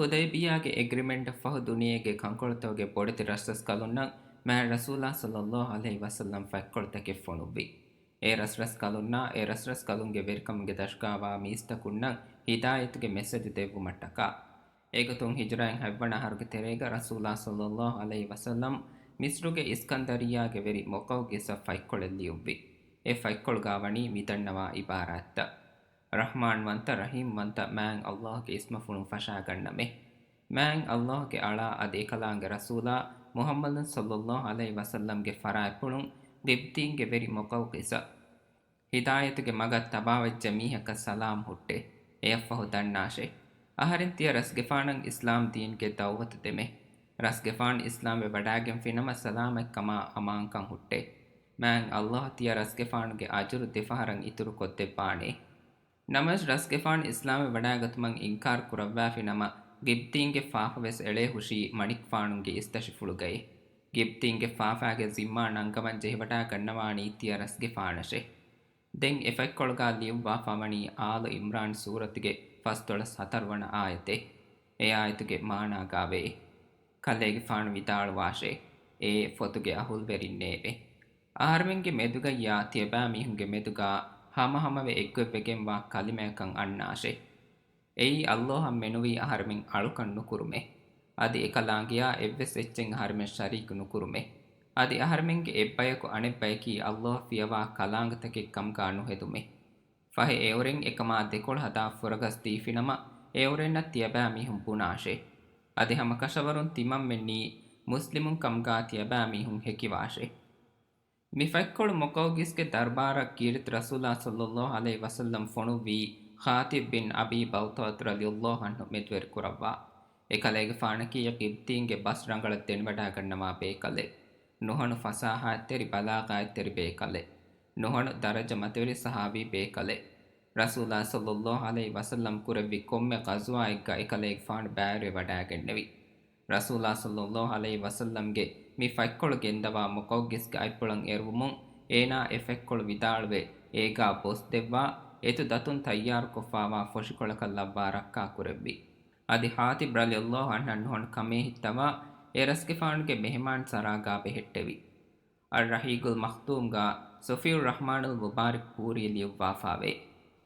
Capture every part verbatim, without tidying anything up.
ޙުދައިބިއްޔާގެ އެގްރިމެންޓަށް ފަހު ދުނިޔޭގެ ކަންކޮޅުތަކުގެ ބޮޑެތި ރަސްރަސްކަލުންނަށް މާތް ރަސޫލާ ޞައްލައްލާހު ޢަލައިހި ވަސައްލަމް ފަތްކޮޅުތަކެއް ފޮނުއްވި. އެ ރަސްރަސްކަލުންނާ އެ ރަސްރަސްކަލުންގެ ވެރިކަމުގެ ދަށުގާވާ މީސްތަކުންނަށް ހިދާޔަތުގެ މެސެޖު ދެއްވުމަށްޓަކާ. އެގޮތުން ހިޖުރައިން ހަތްވަނަ އަހަރުގެ ތެރޭގަ ރަސޫލާ ޞައްލައްލާހު ޢަލައިހި ވަސައްލަމް މިޞްރުގެ އިސްކަންދަރިއްޔާގެ ވެރި މުޤައުޤިސަށް ފަތްކޮޅެއް ލިޔުއްވި. އެ ފަތްކޮޅުގާ ވަނީ މިދަންނަވާ އިބާރާތްތައް. ރަޙްމާންވަންތަ ރަޙީމްވަންތަ މާތް ﷲ ގެ އިސްމަށް ފުނުން ފަށާގަންނަމޭ. މާތް ﷲ ގެ އަޅާ އަދި އެކަލާނގެ ރަސޫލާ މުޙައްމަދު ޞައްލައްލާހު ޢަލައިހި ވަސައްލަމްގެ ފަރާތްޕުޅުން ޤިބްޠީންގެ ވެރި މުޤައުޤިސަށް ހިދާޔަތުގެ މަގަށް ތަބާވެއްޖެ މީހަކަށް ސަލާމް ހުއްޓޭ. އެއަށްފަހު ދަންނާށޭ. އަހަރެން ތިޔަ ރަސްގެފާނަށް އިސްލާމް ދީންގެ ދަޢުވަތު ދެމޭ. ރަސްގެފާނު އިސްލާމްވެ ވަޑާގެންފިނަމަ ސަލާމަތްކަމާ އަމާންކަން ހުއްޓޭ. މާތް ﷲ ތިޔަ ރަސްގެފާނުގެ އަޖުރު ދެފަހަރަށް އިތުރު ކޮށްދެއްވާނޭ. ނަމަވެސް ރަސްގެފާނު އިސްލާމްވެ ވަޑާގަތުމަށް އިންކާރު ކުރައްވާފިނަމަ، ގިބްތީންގެ ފާފަވެސް އެޅޭހުށީ މަނިކުފާނުންގެ އިސްތަށިފުޅުގައޭ. ގިބްތީންގެ ފާފާގެ ޒިންމާ ނަންގަވަން ޖެހިވަޑާގަންނަވާނީ ތިޔަ ރަސްގެފާނަށޭ. ދެން އެފަތްކޮޅުގާ ލިޔުއްވާފާވަނީ އާލު އިމްރާން ސޫރަތުގެ ފަސްދޮޅަސް ހަތަރުވަނަ އާޔަތެއް. އެ އާޔަތުގެ މާނާގާވޭ. ކަލޭގެފާނު ވިދާޅުވާށޭ، އޭ ފޮތުގެ އަހުލުވެރިންނޭވެ! އަހަރުމެންގެ މެދުގައްޔާ ތިޔަބައިމީހުންގެ މެދުގާ ހަމަހަމަވެ އެއްގޮތްވެގެންވާ ކަލިމަޔަކަށް އަންނާށޭ. އެއީ ﷲ އަށް މެނުވީ އަހަރުމެން އަޅުކަން ނުކުރުމޭ. އަދި އެކަލާނގެޔާ އެއްވެސް އެއްޗެއް އަހަރުމެން ޝަރީކު ނުކުރުމޭ. އަދި އަހަރުމެންގެ އެއްބަޔަކު އަނެއްބަޔަކީ ﷲ ފިޔަވާ ކަލާނގެތަކެއް ކަމުގާ ނުހެދުމޭ. ފަހެ އެއުރެން އެކަމާ ދެކޮޅު ހަދާ ފުރަގަސް ދީފިނަމަ، އެއުރެންނަށް ތިޔަބައިމީހުން ބުނާށޭ. އަދި ހަމަ ކަށަވަރުން ތިމަންމެންނީ މުސްލިމުން ކަމުގާ ތިޔަބައިމީހުން ހެކިވާށޭ. މި ފަތްކޮޅު މުޤައުޤިސްގެ ދަރުބާރަށް ކީރިތި ރަސޫލާ ޞައްލައްލާހު ޢަލައިހި ވަސައްލަމް ފޮނުއްވީ ޚާޠިބް ބިން އަބީ ބަލްތަޢަތު ރަޟިޔައްލާހު ޢަންހު މެދުވެރިކުރައްވާ. އެކަލޭގެފާނަކީ ޤިބްޠީންގެ ބަސް ރަނގަޅަށް ދެނެވަޑާގަންނަވާ ބޭކަލެއް. ނުހަނު ފަސާހައަތްތެރި ބަލާޣައަތްތެރި ބޭކަލެއް. ނުހަނު ދަރަޖަ މަތިވެރި ޞަޙާބީ ބޭކަލެއް. ރަސޫލާ ޞައްލައްލާހު ޢަލައިހި ވަސައްލަމް ކުރެއްވި ކޮންމެ ޣަޒުވާއެއްގަ އެކަލޭގެފާނު ބައިވެރިވެވަޑާގެންނެވި. ރަސޫލާ ޞައްލައްލާހު ޢަލައިހި ވަސައްލަމްގެ މި ފަތްކޮޅު ގެންދަވާ މުޤައުޤިސްގެ އަތްޕުޅަށް އެރުވުމުން އޭނާ އެ ފަތްކޮޅު ވިދާޅުވެ، އޭގާ ބޮސް ދެއްވާ، އެތު ދަތުން ތައްޔާރުކޮށްފާވާ ފޮށިކޮޅަކަށް ލައްވާ ރައްކާ ކުރެއްވި. އަދި ޚާޠިބް ރަޟިޔައްލާހު ޢަންހަށް ނުހަނު ކަމޭ ހިއްތަވާ، އެ ރަސްގެފާނުގެ މެހެމާން ސަރާގާ ބެހެއްޓެވި. އައްރަޙީޤުލް މަޚްތޫމްގާ ޞަފިއްޔުއްރަޙްމާނުލް މުބާރިކް ފޫރީ ލިޔުއްވާފާވޭ.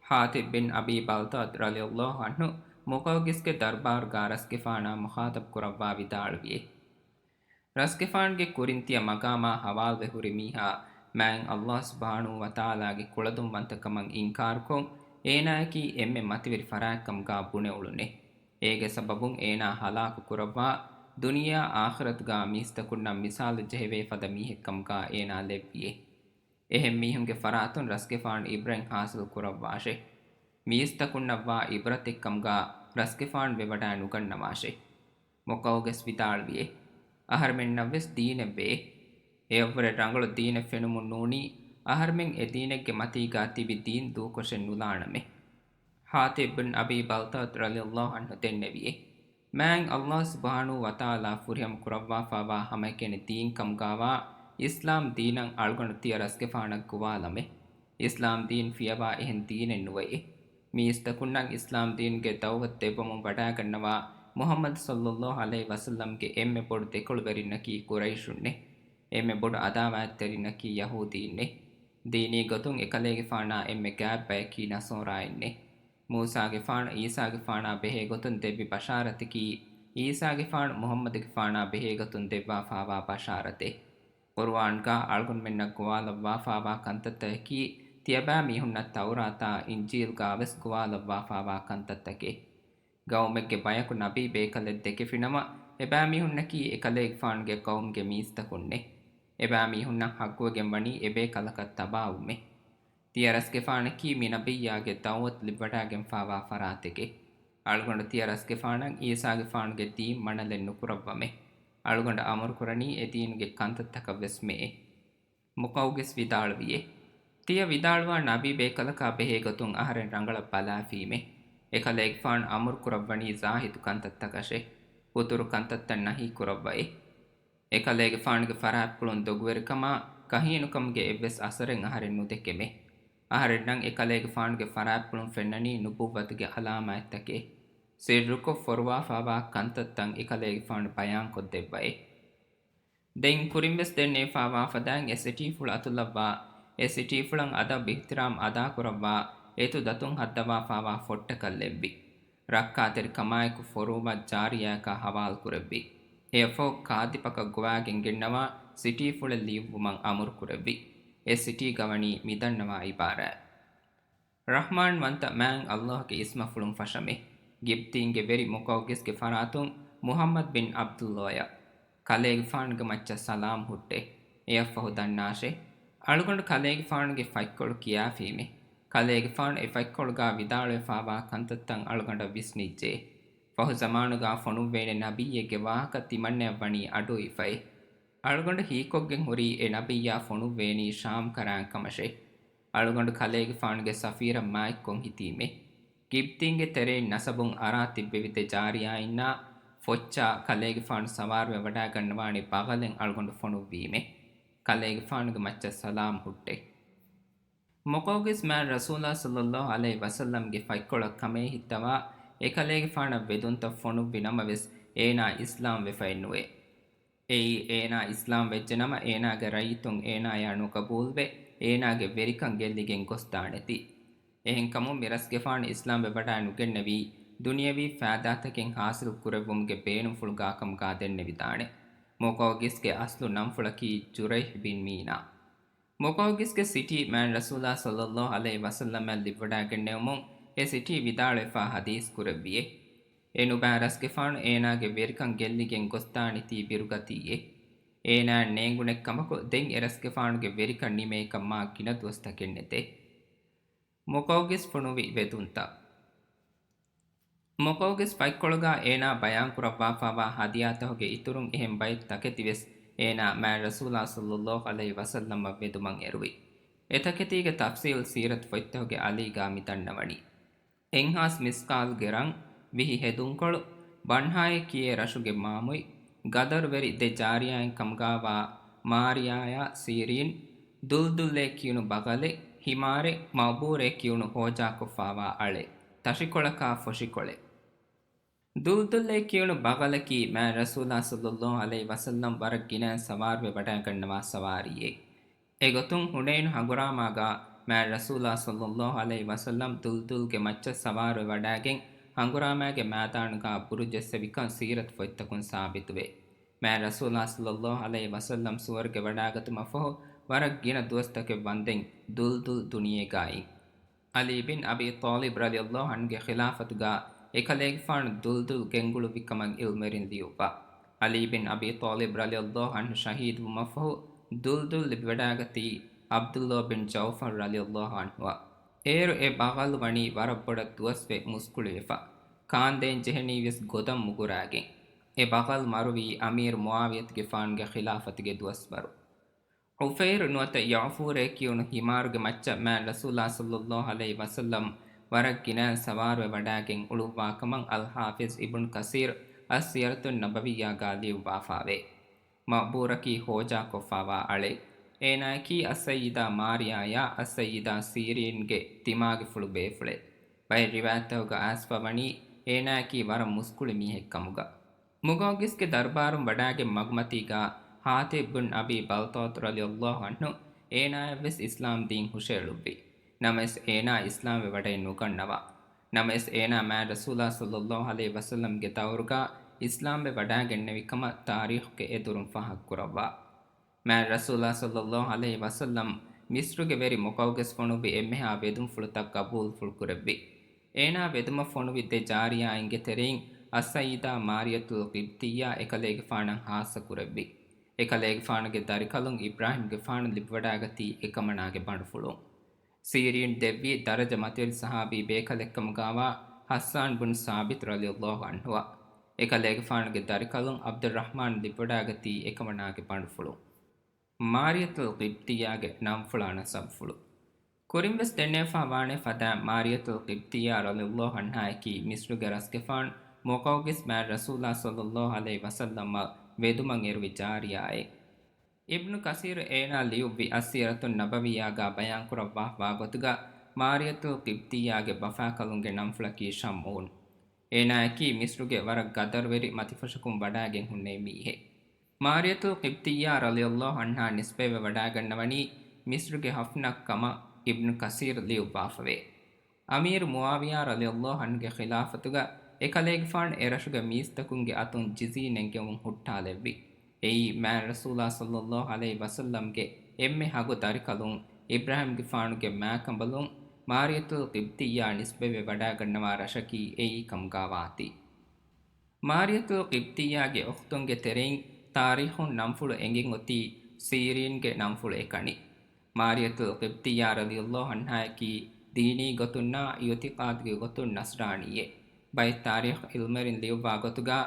ޚާޠިބް ބިން އަބީ ބަލްތަޢަތު ރަޟިޔައްލާހު ޢަންހު މުޤައުޤިސްގެ ދަރުބާރުގާ ރަސްގެފާނާ މުޚާޠަބް ކުރައްވާ ވިދާޅުވިއޭ. ރަސްގެފާނުގެ ކުރިން ތިޔަ މަގާމާ ޙަވާލުވެ ހުރި މީހާ މާތް ﷲ ސުބްޙާނަހޫ ވަތަޢާލާގެ ކުޅަދުންވަންތަކަމަށް އިންކާރުކޮށް، އޭނާއަކީ އެންމެ މަތިވެރި ފަރާތްކަމުގާ ބުނެ އުޅުނޭ. އޭގެ ސަބަބުން އޭނާ ހަލާކު ކުރައްވާ، ދުނިޔެއާ އާޚިރަތުގާ މީސްތަކުންނަށް މިސާލު ޖެހެވޭ ފަދަ މީހެއްކަމުގާ އޭނާ ލެއްވިއޭ. އެހެން މީހުންގެ ފަރާތުން ރަސްގެފާނު އިބްރަތް ޙާޞިލު ކުރައްވާށޭ. މީސްތަކުންނަށްވާ އިބްރަތެއްކަމުގާ ރަސްގެފާނު ވެވަޑާ ނުގަންނަވާށޭ. މުޤައުޤިސް ވިދާޅުވިއޭ، އަހަރެމެންނަށްވެސް ދީނެއްވެއޭ. އެއަށްވުރެ ރަނގަޅު ދީނެއް ފެނުމުން ނޫނީ، އަހަރެމެން އެ ދީނެއްގެ މަތީގާ ތިބި ދީން ދޫކޮށެއް ނުލާނަމޭ. ޚާޠިބް ބިން އަބީ ބަލްތަޢަތު ރަޟިޔައްލާހު ޢަންހު ދެންނެވިއޭ، މާތް ﷲ ސުބްޙާނަހޫ ވަތަޢާލާ ފުރިހަމަ ކުރައްވާފާވާ ހަމައެކަނި ދީން ކަމުގާވާ އިސްލާމް ދީނަށް އަޅުގަނޑު ތިޔަ ރަސްގެފާނަށް ގޮވާލަމޭ. އިސްލާމް ދީން ފިޔަވާ އެހެން ދީނެއް ނުވެއޭ. މީސްތަކުންނަށް އިސްލާމް ދީނުގެ ދަޢުވަތު ދެއްވަމުން ވަޑާގަންނަވާ މުޙައްމަދު ޞައްލައްލާހު ޢަލައިހި ވަސައްލަމްގެ އެންމެ ބޮޑު ދެކޮޅުވެރިންނަކީ ޤުރައިޝުންނޭ. އެންމެ ބޮޑު ޢަދާވާތްތެރިންނަކީ ޔަހޫދީންނޭ. ދީނީ ގޮތުން އެކަލޭގެފާނާ އެންމެ ގާތް ބަޔަކީ ނަޞާރާއިންނޭ. މޫސާގެފާނު ޢީސާގެފާނާ ބެހޭ ގޮތުން ދެއްވި ބަޝާރަތަކީ، ޢީސާގެފާނު މުޙައްމަދުގެފާނާ ބެހޭ ގޮތުން ދެއްވާފާވާ ބަޝާރަތެއް. ޤުރުއާންގާ އަޅުގަނޑުމެންނަށް ގޮވާލައްވާފާވާ ކަންތައްތަކަކީ، ތިޔަބައިމީހުންނަށް ތައުރާތާ އިންޖީލްގާވެސް ގޮވާލައްވާފާވާ ކަންތައްތަކެއް. ޤައުމެއްގެ ބަޔަކު ނަބީ ބޭކަލެއް ދެކެފިނަމަ، އެބައިމީހުންނަކީ އެކަލޭގެފާނުގެ ޤައުމުގެ މީސްތަކުންނޭ. އެބައިމީހުންނަށް ޙައްޤުވެގެން ވަނީ އެބޭކަލަކަށް ތަބާވުމޭ. ތިޔަ ރަސްގެފާނަކީ މި ނަބިއްޔާގެ ދަޢުވަތު ލިބިވަޑާގެންފާވާ ފަރާތެކޭ. އަޅުގަނޑު ތިޔަ ރަސްގެފާނަށް ޢީސާގެފާނުގެ ދީން މަނަލެއް ނުކުރައްވަމޭ. އަޅުގަނޑު އަމުރުކުރަނީ އެ ދީނުގެ ކަންތައްތަކަށްވެސް މެއޭ. މުޤައުޤިސް ވިދާޅުވިއޭ، ތިޔަ ވިދާޅުވާ ނަބީ ބޭކަލަކާ ބެހޭ ގޮތުން އަހަރެން ރަނގަޅަށް ބަލާފީމޭ. އެކަލޭގެފާނު އަމުރު ކުރައްވަނީ ޒާހިދު ކަންތައްތަކަށޭ. ފުތުރު ކަންތައްތައް ނަހީ ކުރައްވައޭ. އެކަލޭގެފާނުގެ ފަރާތްޕުޅުން ދޮގުވެރިކަމާ ކަހީނުކަމުގެ އެއްވެސް އަސަރެއް އަހަރެން ނުދެކެމޭ. އަހަރެންނަށް އެކަލޭގެފާނުގެ ފަރާތްޕުޅުން ފެންނަނީ ނުބުއްވަތުގެ އަލާމާތްތަކެއް. ސިއްރުކޮށް ފޮރުވާފާވާ ކަންތައްތައް އެކަލޭގެފާނު ބަޔާންކޮށްދެއްވައޭ. ދެން ކުރިންވެސް ދެންނެވިފާވާ ފަދައިން އެ ސިޓީފުޅު އަތުލައްވާ، އެ ސިޓީފުޅަށް އަދަބް އިޙްތިރާމް އަދާކުރައްވާ، އެތު ދަތުން ހައްދަވާފާވާ ފޮށްޓަކަށް ލެއްވި. ރައްކާތެރިކަމާއެކު ފޮރުވުމަށް ޖާރިޔާއަކާ ހަވާލުކުރެއްވި. އެއަށްފަހު ކާދިޕަކަށް ގޮވާގެން ގެންނަވާ ސިޓީފުޅެއް ލިޔުއްވުމަށް އަމުރުކުރެއްވި. އެ ސިޓީގަ ވަނީ މިދަންނަވާ އިބާރާތް. ރަޙްމާންވަންތަ މާތް ﷲ ގެ އިސްމަފުޅުން ފަށަމޭ. ގިބްތީންގެ ވެރި މުޤައުޤިސްގެ ފަރާތުން މުޙައްމަދު ބިން ޢަބްދުﷲ އަށް. ކަލޭގެފާނުގެ މައްޗަށް ސަލާމް ހުއްޓޭ. އެއަށްފަހު ދަންނާށޭ، އަޅުގަނޑު ކަލޭގެފާނުގެ ފަތްކޮޅު ކިޔާފީމޭ. ކަލޭގެފާނު އެ ފަތްކޮޅުގާ ވިދާޅުވެފާވާ ކަންތައްތައް އަޅުގަނޑަށް ވިސްނިއްޖެ. ފަހު ޒަމާނުގާ ފޮނުއްވޭނެ ނަބިއްޔެއްގެ ވާހަކަ ތިމަންނަޔަށް ވަނީ އަޑުއިވިފައި. އަޅުގަނޑު ހީކޮށްގެން ހުރީ އެ ނަބިއްޔާ ފޮނުއްވޭނީ ޝާމް ކަރާން ކަމަށޭ. އަޅުގަނޑު ކަލޭގެފާނުގެ ސަފީރަށް މާތްކޮށް ހިތީމޭ. ގިބްތީންގެ ތެރެއިން ނަސަބުން އަރާ ތިއްބެވިދޭ ޖާރިޔާއިންނާ ފޮއްޗާ ކަލޭގެފާނު ސަވާރުވެ ވަޑާގަންނަވާނީ ބަޣަލެއް އަޅުގަނޑު ފޮނުއްވީމޭ. ކަލޭގެފާނުގެ މައްޗަށް ސަލާމް ހުއްޓޭ. މުޤައުޤިސް މާތް ރަސޫލާ ޞައްލައްލާހު ޢަލައިހި ވަސައްލަމްގެ ފަތްކޮޅަށް ކަމޭ ހިއްތަވާ އެކަލޭގެފާނަށް ވެދުންތައް ފޮނުއްވި ނަމަވެސް އޭނާ އިސްލާމް ވެފައެއްނުވޭ. އެއީ އޭނާ އިސްލާމް ވެއްޖެ ނަމަ އޭނާގެ ރައްޔިތުން އޭނާޔާ ނުޤަބޫލުވެ އޭނާގެ ވެރިކަން ގެއްލިގެން ގޮސްދާނެތީ. އެހެންކަމުން މިރަސްގެފާނު އިސްލާމްވެ ވަޑާ ނުގެންނެވީ ދުނިޔަވީ ފާއިދާތަކެއް ޙާޞިލް ކުރެއްވުމުގެ ބޭނުންފުޅުގާކަމުގާ ދެންނެވިދާނެ. މުޤައުޤިސްގެ އަސްލު ނަންފުޅަކީ ޖުރައިޙް ބިން މީނާ. މުޤައުޤިސްގެ ސިޓީ މާތް ރަސޫލާ ޞައްލައްލާހު ޢަލައިހި ވަސައްލަމަށް ލިބިވަޑާގެންނެވުމުން އެ ސިޓީ ވިދާޅުވެފާ ޙަދީޘް ކުރެއްވިއޭ. އެ ނުބައި ރަސްގެފާނު އޭނާގެ ވެރިކަން ގެއްލިގެން ގޮސްދާނެތީ ބިރުގަތީއޭ. އޭނާއަށް ނޭނގުނެއްކަމަކު ދެން އެރަސްގެފާނުގެ ވެރިކަން ނިމޭކަށް މާ ގިނަ ދުވަސްތަކެއް ނެތޭ. މުޤައުޤިސް ފޮނުވި ވެދުންތައް. މުޤައުޤިސް ފަތްކޮޅުގާ އޭނާ ބަޔާންކުރައްވާފާވާ ހަދިޔާތަކުގެ އިތުރުން އެހެން ބައެއް ތަކެތިވެސް އޭނާ މާތް ރަސޫލާ ޞައްލައްލާހު ޢަލައިހި ވަސައްލަމަށް ވެދުމަށް އެރުވި. އެތަކެތީގެ ތަފްޞީލް ސީރަތު ފޮތްތަކުގެ އަލީގާ މިދަންނަވަނީ. އެއްހާސް މިސްޤާލު ގްރާމް، ވިހި ހެދުންކޮޅު، ބަންހާއެއް ކިޔޭ ރަށުގެ މާމުތް، ގަދަރުވެރި ދެ ޖާރިޔާއިން ކަމުގާވާ މާރިޔާޔާ ސީރީން، ދުލްދުލްއޭ ކިޔުނު ބަޣަލެއް، ހިމާރެއް، މަޢުބޫރޭ ކިޔުނު ހޯޖާކޮށްފާވާ އަޅެއް، ތަށިކޮޅަކާ ފޮށިކޮޅެއް. ދުލްދުލްއޭ ކިޔުނު ބަޣަލަކީ މާތް ރަސޫލާ ޞައްލައްލާހު ޢަލައިހި ވަސައްލަމް ވަރަށް ގިނައިން ސަވާރުވެ ވަޑާގަންނަވާ ސަވާރީއެއް. އެގޮތުން ޙުނައިނު ހަނގުރާމާގާ މާތް ރަސޫލާ ޞައްލައްލާހު ޢަލައިހި ވަސައްލަމް ދުލްދުލްގެ މައްޗަށް ސަވާރުވެ ވަޑާގެން ހަނގުރާމާގެ މައިދާނުގާ ބުރު ޖެއްސެވިކަން ސީރަތު ފޮތްތަކުން ސާބިތުވޭ. މާތް ރަސޫލާ ޞައްލައްލާހު ޢަލައިހި ވަސައްލަމް ސުވަރުގެ ވަޑާގަތުމަށްފަހު ވަރަށް ގިނަ ދުވަސްތަކެއް ވަންދެން ދުލްދުލް ދުނިޔޭގާ އިން. ޢަލީ ބިން އަބީ ޠާލިބް ރަޟިޔައްލާހު ޢަންހުގެ ޚިލާފަތުގާ އެކަލޭގެފާނު ދުލްދުލް ގެންގުޅުއްވި ކަމަށް ޢިލްމުވެރިން ލިޔުއްވާ. ޢަލީ ބިން އަބީ ޠާލިބް ރަޟިޔައްލާހު ޢަންހު ޝަހީދުވުމަށްފަހު ދުލްދުލް ލިބިވަޑާގަތީ ޢަބްދުﷲ ބިން ޖަޢުފަރު ރަޟިޔައްލާހު ޢަންހުއަށް. އޭރު އެ ބަޣަލު ވަނީ ވަރަށް ބޮޑަށް ދުވަސްވެ މުސްކުޅިވެފަ. ކާންދޭން ޖެހެނީވެސް ގޮދަން މުގުރާގެން. އެ ބަޣަލު މަރުވީ އަމީރު މުޢާވިޔަތުގެފާނުގެ ޚިލާފަތުގެ ދުވަސްވަރު. ޢުފައިރު ނުވަތަ ޔަޢުފޫރޭ ކިޔުނު ހިމާރުގެ މައްޗަށް މާތް ރަސޫލާ ޞައްލައްލާހު ޢަލައިހި ވަސައްލަމް ވަރަށް ގިނައިން ސަވާރުވެ ވަޑާގެން އުޅުއްވާ ކަމަށް އަލްޙާފިޒް އިބްނު ކަސީރު އައްސީރަތުއް ނަބަވިއްޔާގާ ލިޔުއްވާފާވޭ. މަޢުބޫރަކީ ހޯޖާކޮށްފާވާ އަޅެއް. އޭނާއަކީ އައްސައްޔިދާ މާރިޔާޔާ އައްސައްޔިދާ ސީރީންގެ ތިމާގެފުޅު ބޭފުޅެއް. ބައެއް ރިވާޔަތްތަކުގަ އައިސްފަ ވަނީ އޭނާއަކީ ވަރަށް މުސްކުޅި މީހެއްކަމުގަ. މުޤައުޤިސްގެ ދަރުބާރުން ވަޑާގެން މަގުމަތީގާ ޙާޠިބް ބިން އަބީ ބަލްޠާތު ރަޟިޔައްލާހު ޢަންހު އޭނާއަށްވެސް އިސްލާމް ދީން ހުށައެޅުއްވި. ނަމަވެސް އޭނާ އިސްލާމްވެ ވަޑައެއް ނުގަންނަވާ. ނަމަވެސް އޭނާ މާތް ރަސޫލާ ޞައްލައްލާހު ޢަލައިހި ވަސައްލަމްގެ ދައުރުގާ އިސްލާމްވެ ވަޑާގެންނެވި ކަމަށް ތާރީޚުގެ އެދުރުން ފާހަގަކުރައްވާ. މާތް ރަސޫލާ ޞައްލައްލާހު ޢަލައިހި ވަސައްލަމް މިޞްރުގެ ވެރި މުޤައުޤިސް ފޮނުއްވި އެންމެހާ ވެދުންފުޅުތައް ޤަބޫލުފުޅު ކުރެއްވި. އޭނާ ވެދުމަށް ފޮނުވި ދެ ޖާރިޔާއިންގެ ތެރެއިން އައްސައްޔިދާ މާރިޔަތުލް ޤިބްޠިއްޔާ އެކަލޭގެފާނަށް ޚާއްޞަ ކުރެއްވި. އެކަލޭގެފާނުގެ ދަރިކަލުން އިބްރާހީމްގެފާނު ލިބިވަޑާގަތީ އެކަމަނާގެ ބަނޑުފުޅުން. ސީރީން ދެއްވީ ދަރަޖަ މަތިވެރި ޞަޙާބީ ބޭކަލެއްކަމުގާވާ ޙައްސާން ބުން ސާބިތު ރަޟިޔައްލާހު ޢަންހުއަށް. އެކަލޭގެފާނުގެ ދަރިކަލުން ޢަބްދުއްރަޙްމާން ލިބިވަޑާގަތީ އެކަމަނާގެ ބަނޑުފުޅުން. މާރިޔަތުލް ޤިބްޠިއްޔާގެ ނަންފުޅާ ނަސަބުފުޅު. ކުރިންވެސް ދެންނެވިފާ ވާނެ ފަދައިން މާރިޔަތުލް ޤިބްޠިއްޔާ ރަޟިޔައްލާހު ޢަންހާއަކީ މިޞްރުގެ ރަސްގެފާނު މުޤައުޤިސް މާތް ރަސޫލާ ޞައްލައްލާހު ޢަލައިހި ވަސައްލަމަށް ވެދުމަށް އެރުވި ޖާރިޔާއެއް. އިބްނު ކަސީރު އޭނާ ލިޔުއްވި އައްސީރަތުން ނަބަވިއްޔާގާ ބަޔާންކުރައްވާފާ ގޮތުގަ މާރިޔަތުލް ޤިބްޠިއްޔާގެ ބަފާކަލުންގެ ނަންފުޅަކީ ޝަމްޢޫން. އޭނާއަކީ މިސްރުގެ ވަރަށް ގަދަރުވެރި މަތިފުށަކުން ވަޑާގެން ހުންނެވި މީހެއް. މާރިޔަތުލް ޤިބްތިއްޔާ ރަޟިޔަﷲ ޢަންހާ ނިސްބަތްވެ ވަޑާގަންނަވަނީ މިސްރުގެ ހަފްނަ ކަމަށް އިބްނު ކަސީރު ލިޔުއްވާފަވޭ. އަމީރު މުޢާވިޔާ ރަޟިޔަﷲ ޢަންހުގެ ޚިލާފަތުގަ އެކަލޭގެފާނު އެރަށުގެ މީސްތަކުންގެ އަތުން ޖިޒީ ނެންގެވުން ހުއްޓާލެއްވި. އެއީ މާތް ރަސޫލާ ޞައްލަﷲ ޢަލައިހި ވަސައްލަމްގެ އެންމެ ހަގު ދަރިކަލުން އިބްރާހީމްގެފާނުގެ މާކަނބަލުން މާރިޔަތުލް ޤިބްތިއްޔާ ނިސްބަތްވެ ވަޑާގަންނަވާ ރަށަކީ އެއީ ކަމުގާވާތީ. މާރިޔަތުލް ޤިބްތިއްޔާގެ އުޚްތުންގެ ތެރެއިން ތާރީޚުން ނަންފުޅު އެނގެން އޮތީ ސީރީންގެ ނަންފުޅު އެކަނި. މާރިޔަތުލް ޤިބްތިއްޔާ ރަޟިޔަﷲ ޢަންހާއަކީ ދީނީ ގޮތުންނާ އިޢުތިޤާދުގެ ގޮތުން ނަޞްރާނީއެއް. ބައެއް ތާރީޚު ޢިލްމުވެރިން ލިޔުއްވާ ގޮތުގަ،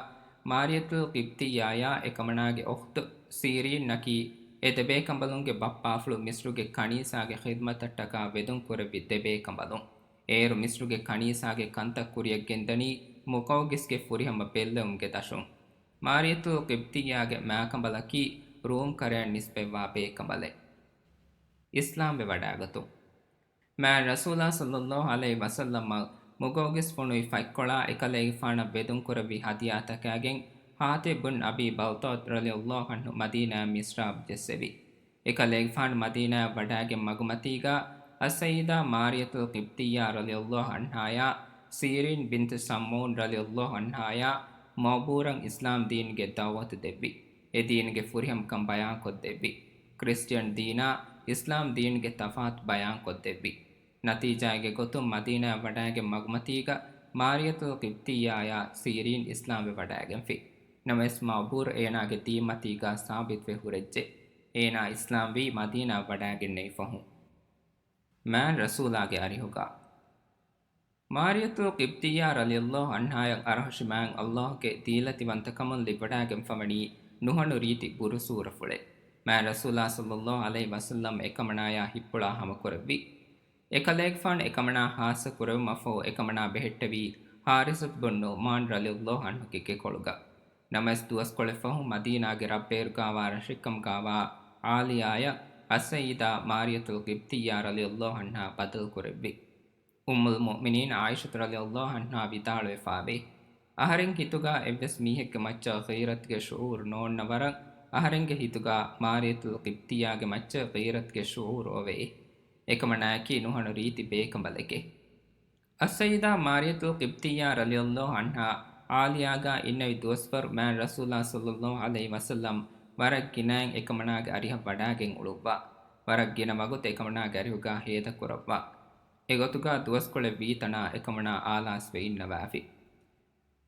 މާރިޔަތުލް ޤިބްތިއްޔާޔާ އެކަމަނާގެ އުޚްތު ސީރީންއަކީ އެ ދެބޭކަނބަލުންގެ ބައްޕާފުޅު މިސްރުގެ ކަނީސާގެ ޚިދްމަތަށްޓަކާ ވެދުން ކުރެއްވި ދެބޭކަނބަލުން. އޭރު މިސްރުގެ ކަނީސާގެ ކަންތައް ކުރިޔަށް ގެންދަނީ މުޤައުޤިސްގެ ފުރިހަމަ ބެއްލެވުމުގެ ދަށުން. މާރިޔަތުލް ޤިބްތިއްޔާގެ މާކަނބަލަކީ ރޫމް ކަރަޔަށް ނިސްބަތްވާ ބޭކަނބަލެއް. އިސްލާމްވެ ވަޑާގަތުން. މާތް ރަސޫލާ ޞައްލަﷲ ޢަލައިހި ވަސައްލަމަށް މުޤައުޤިސް ފޮނުވި ފަތްކޮޅާ އެކަލޭގެފާނަށް ވެދުންކުރެއްވި ހަދިޔާތަކާގެން ޙާޠިބް ބިން އަބީ ބަލްތަޢަތު ރަޟިޔަﷲ ޢަންހު މަދީނާއަށް މިސްރާބު ޖެއްސެވި. އެކަލޭގެފާނު މަދީނާއަށް ވަޑާގެން މަގުމަތީގަ، އައްސައްޔިދާ މާރިޔަތުލް ޤިބްތިއްޔާ ރަޟިޔަﷲ ޢަންހާޔާ ސީރީން ބިންތު ސަމްޢޫން ރަޟިޔަﷲ ޢަންހާޔާ މަޢުބޫރަށް އިސްލާމް ދީނުގެ ދަޢުވަތު ދެއްވި. އެ ދީނުގެ ފުރިހަމަކަން ބަޔާންކޮށްދެއްވި. ކްރިސްޓިއަން ދީނާ އިސްލާމް ދީނުގެ ތަފާތު ބަޔާންކޮށްދެއްވި. ނަތީޖާއެއްގެ ގޮތުން މަދީނާއަށް ވަޑާގެން މަގުމަތީގަ މާރިޔަތުލް ޤިބްތިއްޔާޔާ ސީރީން އިސްލާމްވެ ވަޑާގެންފި. ނަމަވެސް މަޢުބޫރު އޭނާގެ ދީންމަތީގަ ސާބިތުވެ ހުރެއްޖެ. އޭނާ އިސްލާމްވީ މަދީނާއަށް ވަޑާގެންނެވި ފަހުން. މާތް ރަސޫލާގެ އަރިހުގަ. މާރިޔަތުލް ޤިބްތިއްޔާ ރަޟިޔަﷲ ޢަންހާޔަށް އަރަހުށި މާތް ﷲގެ ދީލަތިވަންތަކަމުން ލިބިވަޑާގެންފަވަނީ ނުހަނު ރީތި ބުރުސޫރަފުޅެއް. މާތް ރަސޫލާ ޞައްލަﷲ ޢަލައިހި ވަސައްލަމް އެކަމަނާޔާ ހިތްޕުޅާ ހަމަކުރެއްވި. އެކަލޭގެފާނު އެކަމަނާ ޚާއްޞަ ކުރެވުމަށްފަހު އެކަމަނާ ބެހެއްޓެވީ ޙާރިސަތު ބުން ނުޢުމާން ރަޟިޔަﷲ ޢަންހުގެ ގެކޮޅުގަ. ނަމަވެސް ދުވަސްކޮޅެއް ފަހު މަދީނާގެ ރަށްބޭރުގާވާ ރަށެއްކަމުގާވާ ޢާލިޔާޔަށް އައްސައްޔިދާ މާރިޔަތުލް ޤިބްތިއްޔާ ރަޟިޔަﷲ ޢަންހާ ބަދަލުކުރެއްވި. އުއްމުލް މުއުމިނީން ޢާއިޝަތު ރަޟިޔަﷲ ޢަންހާ ވިދާޅުވެފާވޭ، އަހަރެން ހިތުގާ އެއްވެސް މީހެއްގެ މައްޗަށް ޣީރަތުގެ ޝުޢޫރު ނޯންނަ ވަރަށް، އަހަރެންގެ ހިތުގާ މާރިޔަތުލް ޤިބްތިއްޔާގެ މައްޗަށް ޣީރަތުގެ ޝުޢޫރު އޮވޭ. އެކަމަނާއަކީ ނުހަނު ރީތި ބޭކަނބަލެކޭ. އައްސައްޔިދާ މާރިޔަތުލް ޤިބްތިއްޔާ ރަޟިޔަﷲ ޢަންހާ ޢާލިޔާގާ އިންނެވި ދުވަސްވަރު މާތް ރަސޫލާ ޞައްލަﷲ ޢަލައިހި ވަސައްލަމް ވަރަށް ގިނައިން އެކަމަނާގެ އަރިހަށް ވަޑާގެން އުޅުއްވާ. ވަރަށް ގިނަ ވަގުތު އެކަމަނާގެ އަރިހުގާ ހޭދަކުރައްވާ. އެގޮތުގާ ދުވަސްކޮޅެއް ވީތަނާ އެކަމަނާ އާލާސްވެ އިންނަވާފި.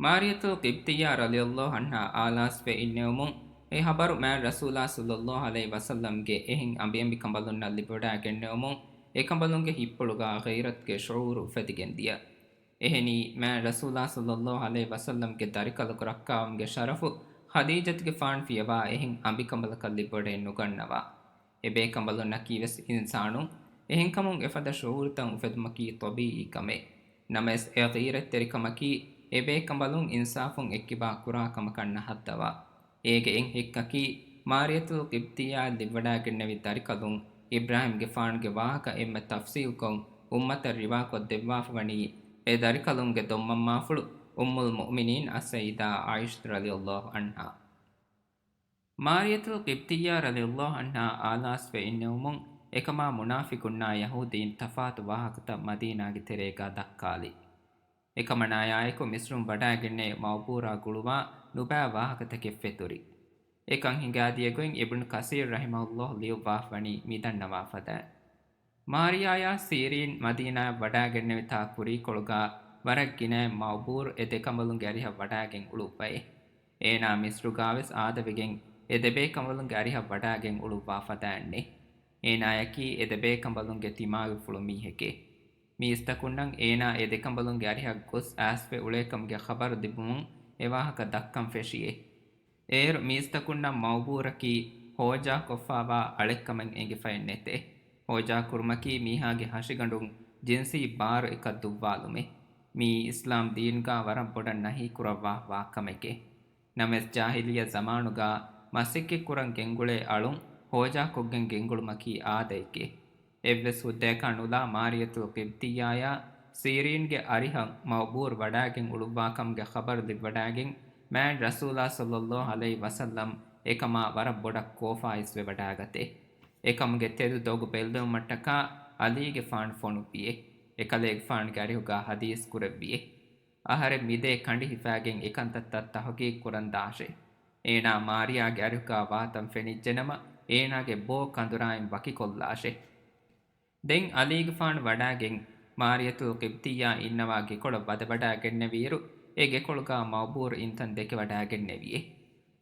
މާރިޔަތުލް ޤިބްތިއްޔާ ރަޟިޔަﷲ ޢަންހާ އާލާސްވެ އިންނެވުމުން، އެ ޚަބަރު މާތް ރަސޫލާ ޞައްލަﷲ ޢަލައިހި ވަސައްލަމްގެ އެހެން އަނބިއަނބިކަނބަލުންނަށް ލިބިވަޑާގެންނެވުމުން، އެކަނބަލުންގެ ހިތްޕުޅުގާ ޣީރަތުގެ ޝުޢޫރު އުފެދިގެން ދިޔަ. އެހެނީ، މާތް ރަސޫލާ ޞައްލަﷲ ޢަލައިހި ވަސައްލަމްގެ ދަރިކަލަކު ރައްކާވުމުގެ ޝަރަފު ޚަދީޖަތުގެފާނު ފިޔަވާ އެހެން އަނބިކަނބަލަކަށް ލިބިވަޑައެއް ނުގަންނަވާ. އެބޭކަނބަލުންނަކީވެސް އިންސާނުން. އެހެންކަމުން އެފަދަ ޝުޢޫރުތައް އުފެދުމަކީ ޠަބީޢީ ކަމެއް. ނަމަވެސް އެ ޣީރަތްތެރިކަމަކީ އެބޭކަނބަލުން އިންސާފުން އެއްކިބާ ކުރާ ކަމަކަށް ނަހައްދަވާ. އޭގެ އެއް ހެއްކަކީ، މާރިޔަތުލް ޤިބްތިއްޔާއަށް ލިބިވަޑާގެންނެވި ދަރިކަލުން އިބްރާހީމްގެފާނުގެ ވާހަކަ އެންމެ ތަފްޞީލްކޮށް އުއްމަތަށް ރިވާކޮށްދެއްވާފަވަނީ އެ ދަރިކަލުންގެ ދޮންމަންމާފުޅު އުއްމުލް މުއުމިނީން އައްސައްޔިދާ ޢާއިޝަތު ރަޟިޔަﷲ ޢަންހާ. މާރިޔަތުލް ޤިބްތިއްޔާ ރަޟިޔަﷲ ޢަންހާ އާލާސްވެ އިންނެވުމުން އެކަމާ މުނާފިޤުންނާ ޔަހޫދީން ތަފާތު ވާހަކަތައް މަދީނާގެ ތެރޭގާ ދައްކާލި. އެކަމަނާޔާއެކު މިސްރުން ވަޑާގެންނެވި މަޢުބޫރާ ގުޅުވާ ނުބައި ވާހަކަތަކެއް ފެތުރި. އެކަން ހިނގާދިޔަ ގޮތް އިބްނު ކަސީރު ރަޙިމަހުﷲ ލިޔުއްވާފަވަނީ މިދަންނަވާ ފަދައިން. މާރިޔާޔާ ސީރީން މަދީނާއަށް ވަޑާގެންނެވިތާ ކުރީކޮޅުގާ ވަރަށް ގިނައިން މަޢުބޫރު އެ ދެކަނބަލުންގެ އަރިހަށް ވަޑާގެން އުޅުއްވައޭ. އޭނާ މިސްރުގާވެސް އާދަވެގެން އެ ދެބޭކަނބަލުންގެ އަރިހަށް ވަޑާގެން އުޅުއްވާ ފަދައިންނޭ. އޭނާޔަކީ އެ ދެބޭކަނބަލުންގެ ތިމާގެފުޅު މީހެކޭ. މީސްތަކުންނަށް އޭނާ އެ ދެކަނބަލުންގެ އަރިހަށް ގޮސް އައިސްފަ އުޅޭކަމުގެ ޚަބަރު ލިބުމުން އެ ވާހަކަ ދައްކަން ފެށިއޭ. އޭރު މީސްތަކުންނަށް މަޢުބޫރަކީ ހޯޖާކޮށްފާވާ އަޅެއްކަމެއް އެނގިފައެއް ނެތޭ. ހޯޖާކުރުމަކީ މީހާގެ ހަށިގަނޑުން ޖިންސީ ބާރު އެކަށް ދުއްވާލުމޭ. މިއީ އިސްލާމް ދީންގާ ވަރަށް ބޮޑަށް ނަހީ ކުރައްވާފަވާ ކަމެކޭ. ނަމަވެސް ޖާހިލިއްޔަ ޒަމާނުގާ މަސައްކަތްކުރަން ގެންގުޅޭ އަޅުން ހޯޖާކޮށްގެން ގެންގުޅުމަކީ އާދައެކޭ. އެއްވެސް ހުއްދަޔަކާ ނުލާ މާރިޔަތުލް ޤިބްތިއްޔާޔާ ސީރީންގެ އަރިހަށް މައުބޫރު ވަޑާގެން އުޅުއްވާކަމުގެ ޚަބަރު ލިބިވަޑާގެން މާތް ރަސޫލާ ޞައްލައްލާހު ޢަލައިހި ވަސައްލަމް އެކަމާ ވަރަށް ބޮޑަށް ކޯފާ އިސްވެވަޑާގަތޭ. އެކަމުގެ ތެދު ދޮގު ބެއްލެވުމަށްޓަކާ ޢަލީގެފާނު ފޮނުއްވިއޭ. އެކަލޭގެފާނުގެ އަރިހުގާ ޙަދީޘް ކުރެއްވިއޭ. އަހަރެން މިދޭ ކަނޑި ހިފާގެން އެކަންތައްތައް ތަޙުޤީޤު ކުރަން ދާށޭ. އޭނާ މާރިޔާގެ އަރިހުގާ ވާތަން ފެނިއްޖެނަމަ، އޭނާގެ ބޯ ކަނދުރާއިން ވަކިކޮށްލާށޭ. ދެން ޢަލީގެފާނު ވަޑާގެން މާރިޔަތުލް ޤިބްތިއްޔާ އިންނަވާ ގެކޮޅަށް ވަދެވަޑާގެންނެވިއިރު، އެ ގެކޮޅުގާ މައުބޫރު އިންތަން ދެކެވަޑާގެންނެވިއޭ.